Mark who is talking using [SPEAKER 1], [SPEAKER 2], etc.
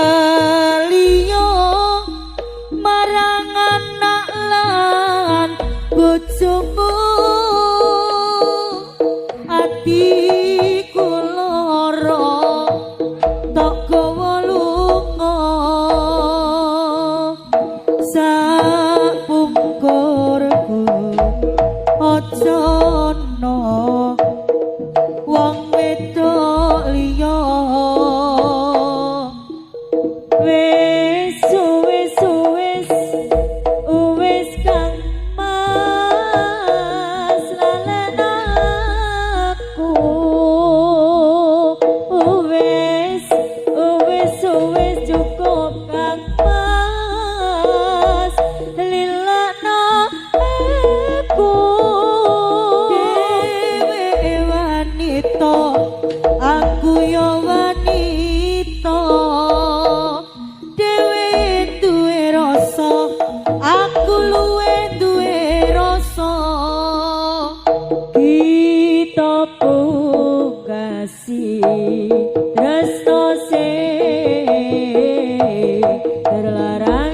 [SPEAKER 1] Baliyo marang anak lan bojomu, atiku lara tok gawa lunga. Sapungkurku aja ana wong wedok liya. Wis wis wis wis, Kang Mas, lalen aku. Wis wis wis, cukup, Kang Mas, lilakno aku. Dhewe wanita, aku ya wanita. Dhewe duwe rasa, aku luwe duwe rasa.
[SPEAKER 2] Kita pungkasi tresno sing terlarang.